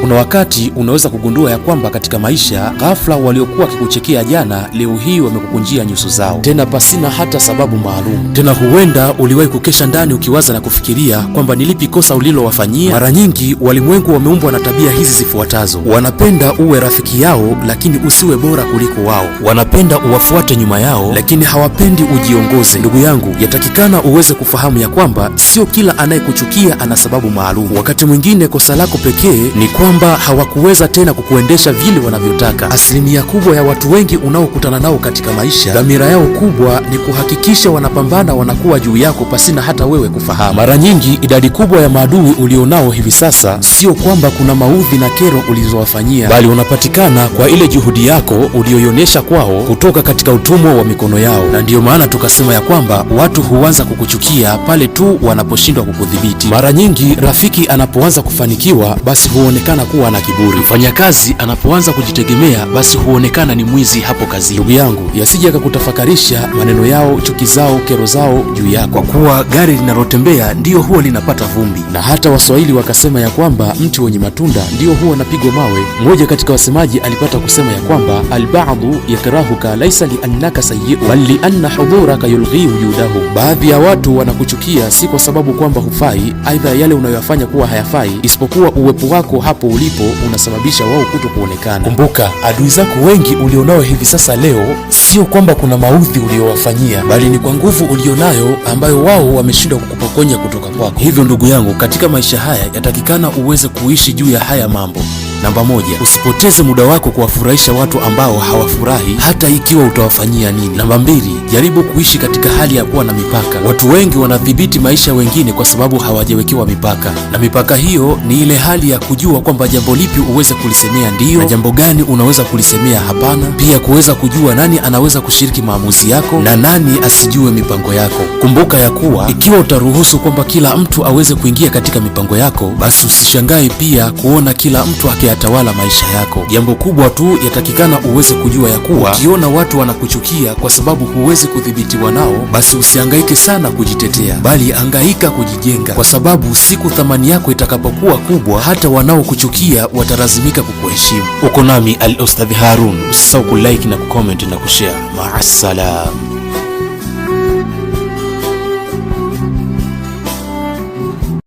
Kuna wakati unaweza kugundua ya kwamba katika maisha, ghafla waliokuwa wakikuchekea jana, leo hii wamekukunjia nyuso zao, tena pasina hata sababu maalum. Tena huenda uliwahi kukesha ndani ukiwaza na kufikiria kwamba ni lipi kosa ulilowafanyia. Mara nyingi walimwengu wameumbwa na tabia hizi zifuatazo: wanapenda uwe rafiki yao, lakini usiwe bora kuliko wao. Wanapenda uwafuate nyuma yao, lakini hawapendi ujiongoze. Ndugu yangu, yatakikana uweze kufahamu ya kwamba sio kila anayekuchukia ana sababu maalum. Wakati mwingine kosa lako pekee ni kwamba hawakuweza tena kukuendesha vile wanavyotaka. Asilimia kubwa ya watu wengi unaokutana nao katika maisha, dhamira yao kubwa ni kuhakikisha wanapambana, wanakuwa juu yako pasina hata wewe kufahamu. Mara nyingi idadi kubwa ya maadui ulionao hivi sasa sio kwamba kuna maudhi na kero ulizowafanyia, bali unapatikana kwa ile juhudi yako uliyoionyesha kwao kutoka katika utumwa wa mikono yao. Na ndiyo maana tukasema ya kwamba watu huanza kukuchukia pale tu wanaposhindwa kukudhibiti. Mara nyingi rafiki anapoanza kufanikiwa, basi huonekana kuwa na kiburi. Mfanyakazi anapoanza kujitegemea, basi huonekana ni mwizi hapo kazini. Ndugu yangu, yasije yakakutafakarisha maneno yao, chuki zao, kero zao juu yako, kwa kuwa gari linalotembea ndiyo huwa linapata vumbi. Na hata Waswahili wakasema ya kwamba mti wenye matunda ndiyo huwa unapigwa mawe. Mmoja katika wasemaji alipata kusema ya kwamba albadhu yakrahuka laisa liannaka sayyi'u bal lianna hudhuraka yulghi wujudahu, baadhi ya watu wanakuchukia si kwa sababu kwamba hufai, aidha yale unayoyafanya kuwa hayafai, isipokuwa uwepo wako hapo ulipo unasababisha wao kuto kuonekana. Kumbuka, adui zako wengi ulionao hivi sasa leo sio kwamba kuna maudhi uliowafanyia, bali ni kwa nguvu ulionayo ambayo wao wameshindwa kukupokonya kutoka kwako. Hivyo ndugu yangu, katika maisha haya yatakikana uweze kuishi juu ya haya mambo. Namba moja, usipoteze muda wako kuwafurahisha watu ambao hawafurahi hata ikiwa utawafanyia nini. Namba mbili, jaribu kuishi katika hali ya kuwa na mipaka. Watu wengi wanadhibiti maisha wengine kwa sababu hawajawekewa mipaka, na mipaka hiyo ni ile hali ya kujua kwamba jambo lipi uweze kulisemea ndiyo na jambo gani unaweza kulisemea hapana. Pia kuweza kujua nani anaweza kushiriki maamuzi yako na nani asijue mipango yako. Kumbuka ya kuwa ikiwa utaruhusu kwamba kila mtu aweze kuingia katika mipango yako, basi usishangae pia kuona kila mtu akiyatawala maisha yako. Jambo kubwa tu yatakikana uweze kujua ya kuwa ukiona watu wanakuchukia kwa sababu huwezi kudhibitiwa nao, basi usihangaike sana kujitetea, bali hangaika kujijenga, kwa sababu siku thamani yako itakapokuwa kubwa, hata wanaokuchukia watalazimika kukuheshimu. Uko nami Al Ustadh Harun, usisahau kulike na kucomment na kushare. Maasalam.